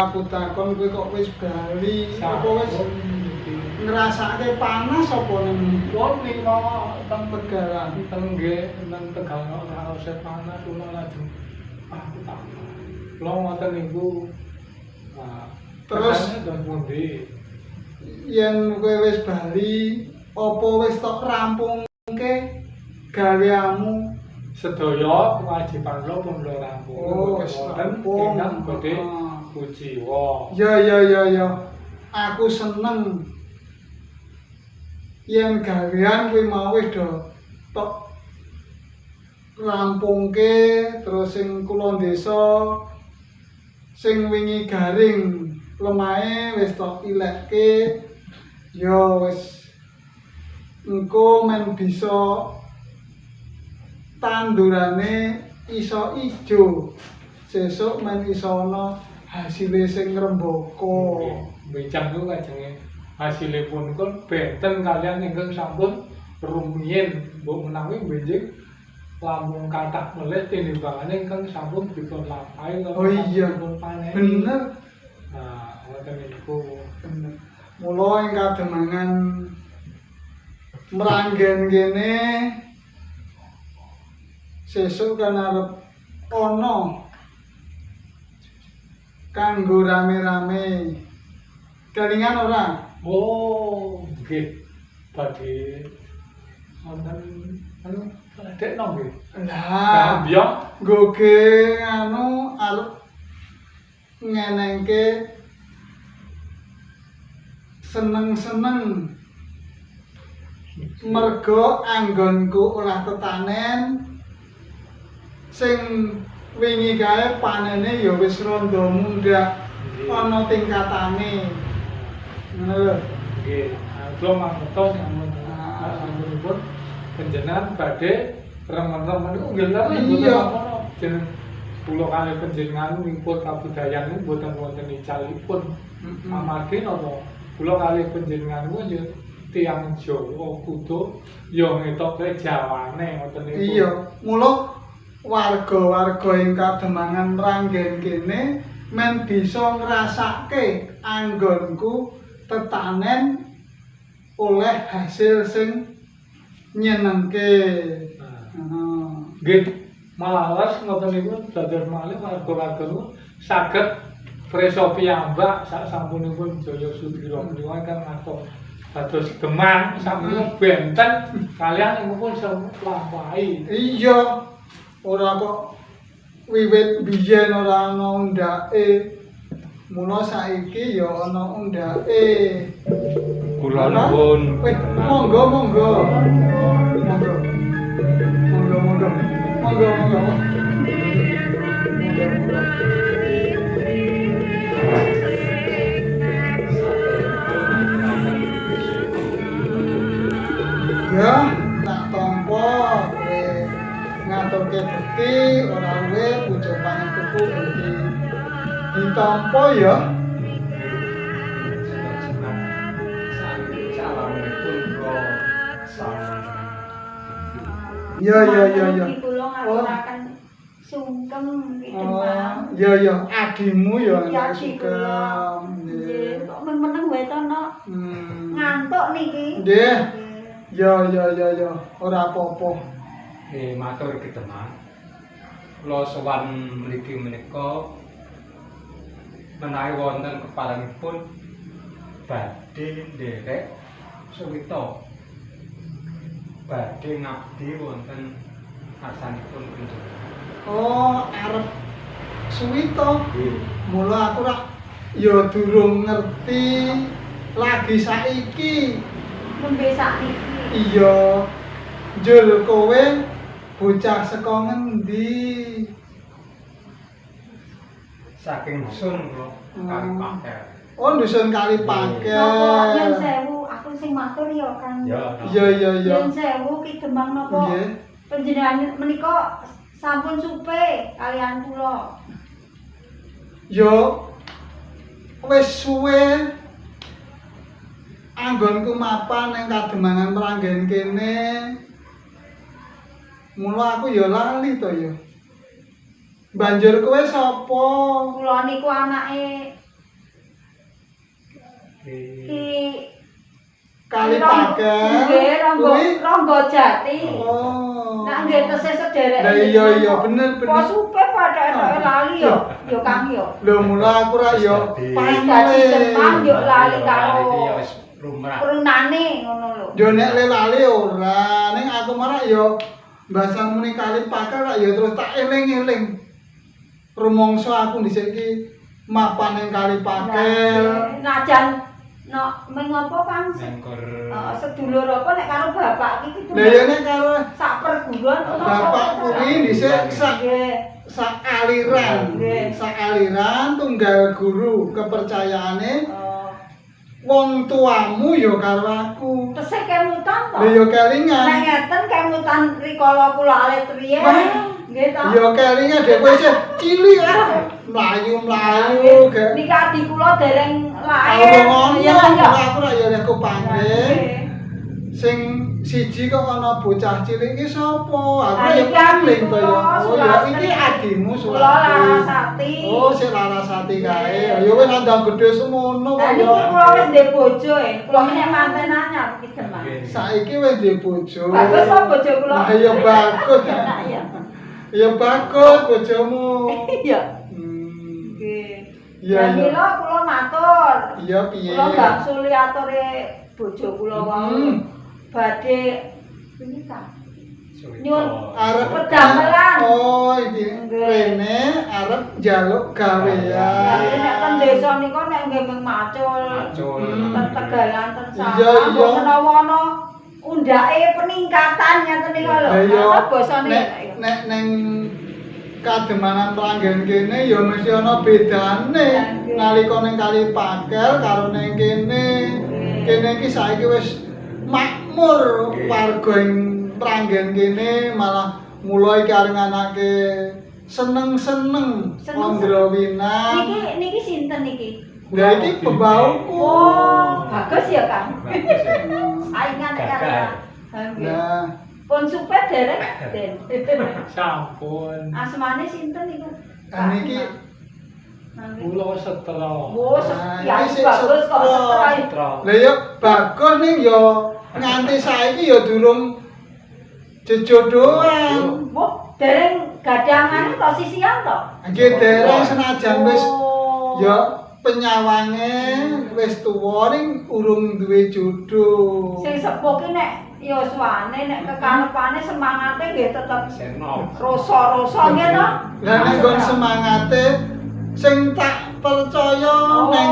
Mula aku takon kowe kok wis bali, apa wis ngrasake panas apa ning Pun nika teng Tegalan? Teng nggih nang Tegal raose panas kula lajeng aku tak kula ngoten niku. Nah, Terus? kersane ten pundi? Yen kowe wis bali, apa wis tok rampungke gaweanmu? Sedaya kewajiban kula pun kula rampung. Oh, wis wonten rampung. Ingkang badhe Ah. kuciwa. Ya ya ya ya. Aku seneng yen gawean kuwi mau wis do tok rampungke, terus sing kula desa sing wingi garing lemahe wis tok ilekke, ya wis engko men bisa tandurane iso ijo, sesuk men iso ana hasile sing ngrembaka. Becang niku kajenge hasilipun pun benten kalian ingkang sampun rumiyin, mbok menawi benjing langkung kathah melih tinimbangane ingkang sampun dipun lampahi. Oh iya. Dipun paneni. Bener. Nah, ngoten niku. Bener. Mula ing kademangan Mranggen kene sesuk kan arep ana kanggo rame-rame. Kelingan ora? Oh, nggih. Badhe wonten anu ledekno nggih. Lah, Gambyong nggoge anu arep ngenengke seneng-seneng mergo anggonku ora tetanen sing wingi kae panene ya wis rada mundhak ana tingkatane, ngono lho. Nggih, kula mangertos amun sampunipun panjenengan badhe remen-remen niku nggih leres mboten napa-napa. Jeneng kula kalih panjenengan ngipun kabudayan niku mboten wonten icalipun. Amargi napa? Kula kalih panjenengan niku ya tiyang Jawa kudu ya ngetoke Jawane ngoten niku. Iya, mula warga-warga ing Kademangan Mranggen kene men bisa ngrasake anggonku tetanen oleh hasil sing nyenengke. Nah, Heeh. nggih, malah ngoten niku dados malih warga-warga niku saged preso piyambak sak sampunipun Jaya Sudira menika ingkang ngato dados Demang sampun benten kalian ingkang pun lampahi. Iya, ora kok wiwit biyen ora ana undake. Mula saiki ya ana undake. Kula nuwun. Weh, monggo monggo. Monggo. Monggo monggo. Monggo monggo. Monggo monggo. Ya, tak tampa kowe ngaturke bekti ora luwe pujo pangestuku bekti ditampa ya. Ya ya ya ya. Iki kula ngaturaken sungkem ki Oh, Demang. ya ya, adimu ya Ya anak adi kula. sugeng. Nggih, Nggih. kok meneng wae to, Nok. Ngantuk niki. Nggih. Ya ya ya ya, ora apa-apa. Matur ki Demang. Kula sowan mriki menika menawi wonten keparengipun badhe nderek suwita. Badhe ngabdi wonten ngarsanipun panjenengan. Oh, arep suwita. Nggih. Mula aku rak ya durung ngerti lagi saiki. Nembe sakniki. Iya. Njur kowe bocah saka ngendi? Saking dusun kula Kalipakel. Oh, dusun Kalipakel. Napa nyun sewu, aku sing matur ya, Kang. Ya. Iya iya iya. Nyun sewu Ki Demang napa Nggih. panjenengan menika sampun supe kalian kula. Yo wis suwe anggonku mapan ning Kademangan Mranggen kene. Mula aku ya lali to ya. Banjur kowe sapa? Kula niku anake Ki Kali Pakel. Nggih, Ronggo Kuwi Ronggo Jati. Oh. Nah, nggih tesih sederek. Lah iya iya bener bener. Posupe padha etoke lali yo, yo Kang yo. Lho mula aku ra yo Wis dadi Jepang yo lali karo Iki ya wis lumrah. Prunane ngono lho. Yo nek le lali ora, ning aku marak yo mbasan muni Kali Pakel rak yo terus tak eling-eling. Rumangsa aku dhisik iki mapan ning Kali Pakel. Najan no mengopo Kang? Nengkor. Sedulur apa nek karo bapak iki kudu Lah ya nek karo sak perguruan ono bapak kuwi dhisik sak Nggih. sak aliran, Nggih. sak aliran tunggal guru kepercayaane Oh, wong tuamu ya karo aku. tesih kemutan to. Lha ya kelingan. Nek ngeten kemutan rikala kula alit riyen. Wah. Nggih to. Ya kelingan dek kowe isih cilik ah. Mlayu-mlayu gek. Niki adi kula dereng lahir. Aku ngono, Ya kan ya. aku ra ya lek panggil. Nggih. Sing siji kok ana bocah cilik iki sapa? Aku Lah, ya iki adi paling to ya. kula, Oh ya iki Sulastri. adimu Kula Sulastri. Larasati. Oh, sik Larasati kae. Ya wis nandang gedhe semono Lah kok niki ya. kula wis ndek bojo e. Kula nek manten anyar iki Demang. Saiki wis duwe bojo. Bagus kok bojo kula. Lah ya bagus. Enak ya. Ya bagus bojomu. Iya. Nggih. Iya Lah iya. mila kula matur. Iya piye? Kula gangsuli atore bojo kula wau. Badhe ini ta. Nyun Arep pedamelan. Oh, iki Nggih. rene arep njaluk gawean. Lah nek ten desa nika nek nggih mung macul. Macul. Ten Tegalan ten sawah. Iya, iya. Mbok menawa ana undake peningkatan ngaten nika lho. Lah iya, Apa basane? nek nek neng Kademanan Mranggen kene ya mesti ana bedane Nggih. nalika ning Kali Pakel karo ning kene. Nggih. Kene iki saiki wis makmur warga ing Mranggen kene malah mulai iki arep nganake seneng-seneng Seneng-seneng. Andrawina. Niki niki sinten niki? Lah iki bebauku. Oh, bagus ya, Kang. Bagus ya. Saingan nek karo. Gagah. Nggih. Nah, Pun supe dereng, Den. Sampun. Asmane sinten niku? Ah, niki Nggih. Kula setra. Oh, Nah, ya iki sik bagus kok setra. setra. Setra. Lah ya bagus ning ya nganti saiki ya durung jejodohan. Wah, dereng gadangan to sisian to? Nggih dereng senajan wis Oh. ya penyawange wis tuwa ning urung duwe jodoh. Sing sepuh ki nek yoswane nek kekarepane semangate nggih tetep Seno. rasa-rasa nggih to. Lah nek nggon semangate sing tak percaya neng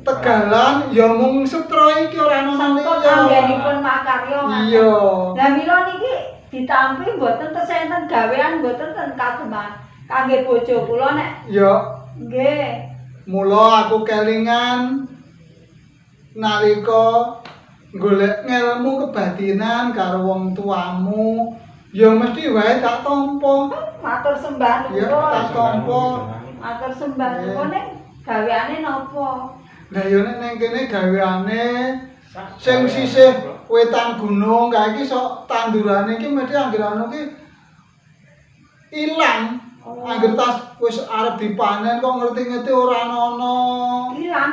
Tegalan ya mung sutra iki ora ana Sengkut liya. anggenipun makarya ngaten. Iya. Lah mila niki ditampi mboten tesih enten gawean mboten ten kademan kangge bojo kula nek Ya nggih. mula aku kelingan nalika golek ngelmu kebatinan karo wong tuamu ya mesti wae tak tampa. Matur sembah Ya nuwun. tak tampa. Matur sembah nuwun nek gaweane napa? Lah ya nek nang kene gaweane sing sisih wetan gunung kae iki sok tandurane iki mesti anggere anu ki ilang. Oh. Angger tas wis arep dipanen kok ngerti-ngerti ora ana. Ilang.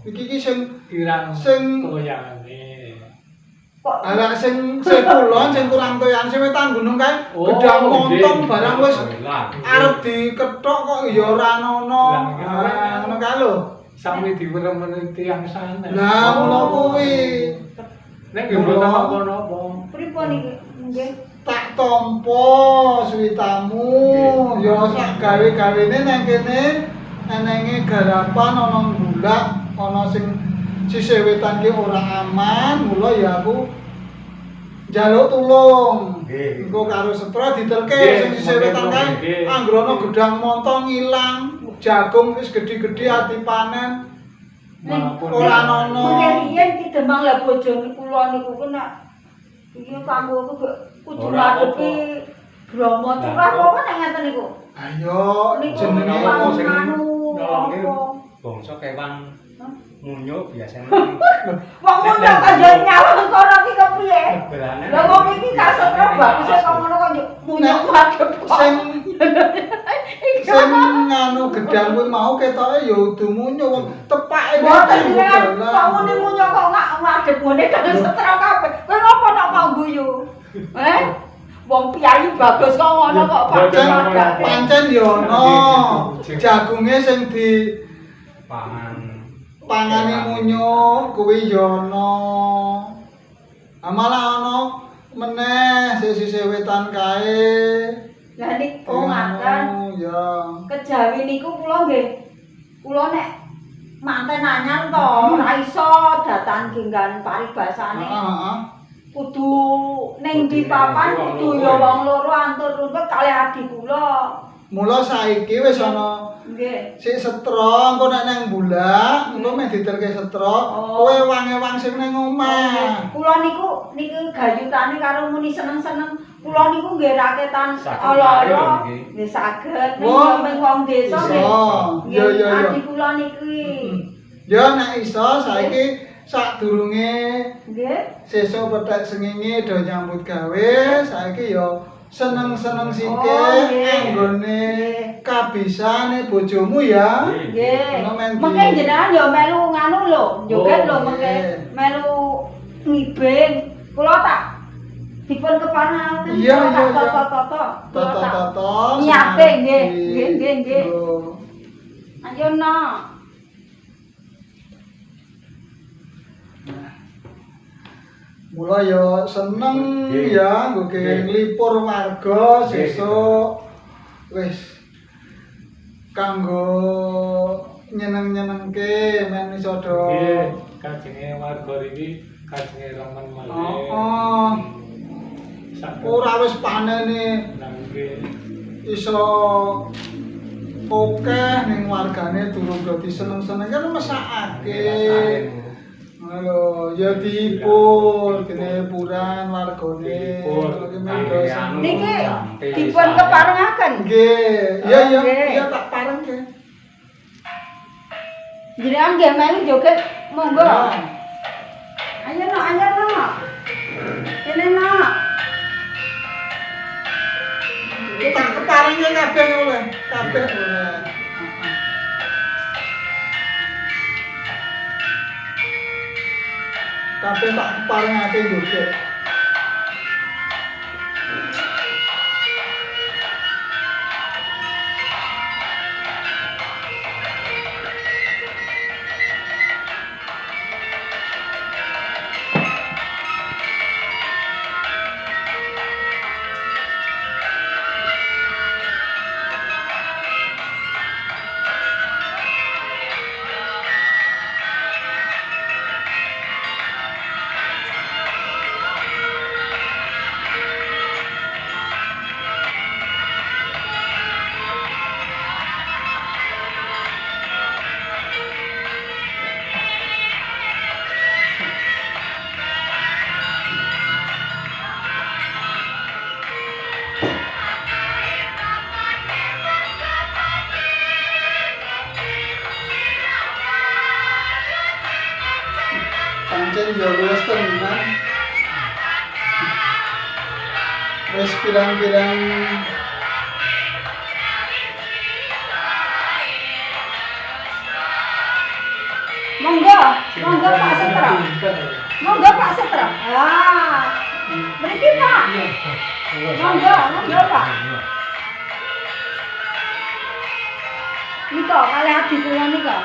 Iki ki sing Kirang Sing- toyane. Kok ala sing sing kulon sing kurang toyan sing wetan gunung kae Oh, gedang montong nggih. barang wis Ilang. arep dikethok kok ya ora ana. Lah, Ah, ngono kae lho. Sami diweremeni tiyang sanes. Lah mula kuwi Nek nggih mboten napa-napa. pripun iki? Nggih. tak tampa suwitamu ya sak gawe-gawene nang kene enenge garapan ana gulak ana sing sisih wetan ki ora aman mula ya aku njaluk tulung Nggih. engko karo setra diterke Nggih, sing sisih wetan kae nggih. anggere ana gedang montong ilang jagung wis gedhe-gedhe arep dipanen Maupun ora ana. Mungkin riyen ki Demang lah bojo kula niku ku nek iki kanggo aku gak kudu Ora ngadepi Bromo curah Lah, apa nek ngeten niku. Ayo Niku jenenge wong wong sing anu nolongi apa? bangsa kewan Hah? munyuk biasanya. Wong ngono kok yo nyawang kono ki kepiye? Belane. Lah wong iki kasetra bagus kok ngono kok yo munyuk madhep kok. sing Sing nganu gedang kuwi mau ketoke ya udu munyo wong tepake Mboten jenengan kok muni munyo kok ngak ngadep ngene kan setra kabeh. Kowe ngopo tok kok guyu? Eh? Wong piyayi bagus kok ngono kok padha. Pancen ya ono jagunge sing di pangan pangane munyo kuwi ya ono. Malah ono meneh sisih wetan kae. Lah niku ngaten. Ya. Kejawi niku kula nggih. Kula nek manten anyar to ora iso datan genggan paribasane. Heeh. Kudu ning ndi papan kudu ya wong loro antur runtut kalih adi kula. Mula saiki wis ana nggih. Sik setra engko nek nang Bulak, engko meh diterke setra, kowe wang-ewang sing nang omah. Kula niku niki gayutane karo muni seneng-seneng. Kula niku nggih raketan ala-ala nggih saged ning wong desa nggih. Iya iya iya. Adi kula niki. Ya nek iso saiki sadurunge nggih sesuk pethek sengenge do nyambut gawe, saiki ya seneng-seneng sithik anggone kabisane bojomu ya. Nggih. Mengke jenengan ya melu nganu lho, joget lho mengke melu ngibing. Kula tak dipun keparengaken. Iya iya. Toto-toto. Toto-toto. Nyiapke nggih. Nggih nggih nggih. Ayo no. Mula ya seneng ya nggo nglipur warga sesuk wis kanggo nyeneng-nyenengke men iso do. Nggih, kajenge warga iki kajenge remen malih. Heeh. Ora wis panene iso akeh ning wargane durung dadi seneng-seneng kan mesakake. Halo, ya dihibur, dene hiburan wargane. Niki dipun keparengaken. Nggih, iya iya, iya tak parengke. Jenengan nggih melu joget, monggo. Ayo nok, ayo nok. Kene nok. Tak keparengke kabeh oleh, kabeh oleh. Kabeh tak keparengake joget. Pancen ya luwes tenan. Wis pirang-pirang monggo, monggo Pak Setra. Monggo Pak Setra. Ah. Mriki Pak. Monggo, monggo Pak. Nika kalih adi kula nika.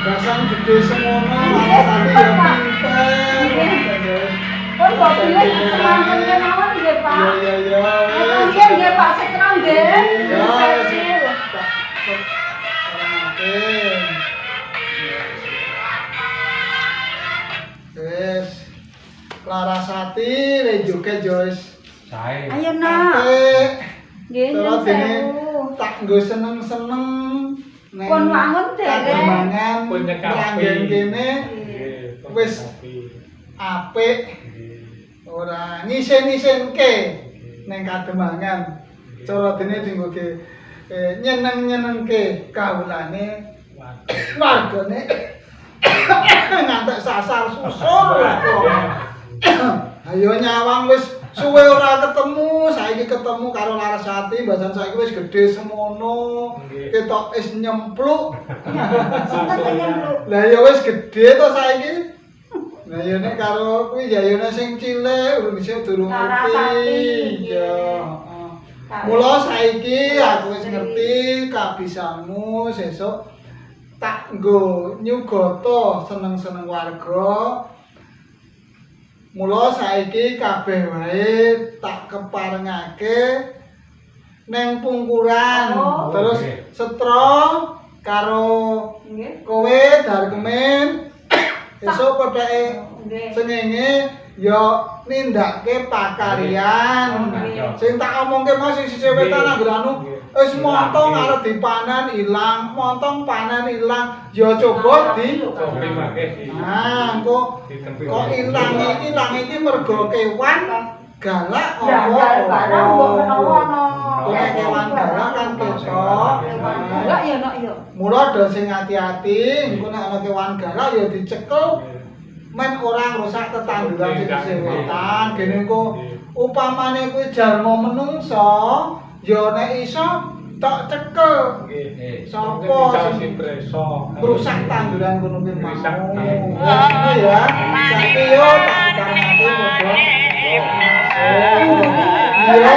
Rasane gede semono, tapi ya pinter. Pun kok pilih semanten kemawon nggih, Pak. Iya iya iya. Nggih nggih Pak Setra nggih. Ya. Ayo nak. Apik. Nggih Cara nyuwun dene sewu. tak nggo seneng-seneng neng Pun wangun dereng. Kademangan Pun nyekapi. Mranggen kene Nggih, pun Wis. nyekapi. Apik Nggih. Ora ngisin-isinke Nggih. neng Kademangan. Cara dene dinggoke nyeneng-nyenengke kawulane Warga. Wargane ngantek sasar susur kok. Ayo nyawang wis suwe ora ketemu, saiki ketemu karo Larasati, mbasan saiki wis gedhe semono, Nggih. Ketok wis nyempluk. Sinten sing nyempluk? Lah ya wis gedhe to saiki. Lah ya nek karo kuwi ya ya nek sing cilik urung isih durung ngerti. Larasati, Ya. nggih. Heeh. Mula saiki aku wis ngerti kabisanmu, sesuk tak nggo nyugata seneng-seneng warga. Mula saiki kabeh wae tak keparengake neng pungkuran. Oh. Terus Oke. setra karo Nggih. kowe Darkemen esuk padake Nggih. sengenge ya nindakake pakaryan. Nggih. Sing tak omongke mau sing sisih wetan anggere anu wis montong arep dipanen ilang, montong panen ilang, ya coba di Cobi mangke di. Nah, engko Ditempi. kok ilang iki, ilang iki mergo kewan galak apa? Janggal barang mbok menawa no. Kok nek kewan galak kan ketok. Kewan galak ya nok ya. Mula do sing ati-ati, engko nek ana kewan galak ya dicekel men ora ngrusak tetanduran sing isih wetan. Gene engko upamane kuwi jalma menungsa, ya nek iso tok cekel. Nggih. Nggih. Sapa sing sing preso ngrusak tanduran kono kuwi mau. Ngrusak. Wes ngono ya. Saiki yo tak parengake padha. Iya.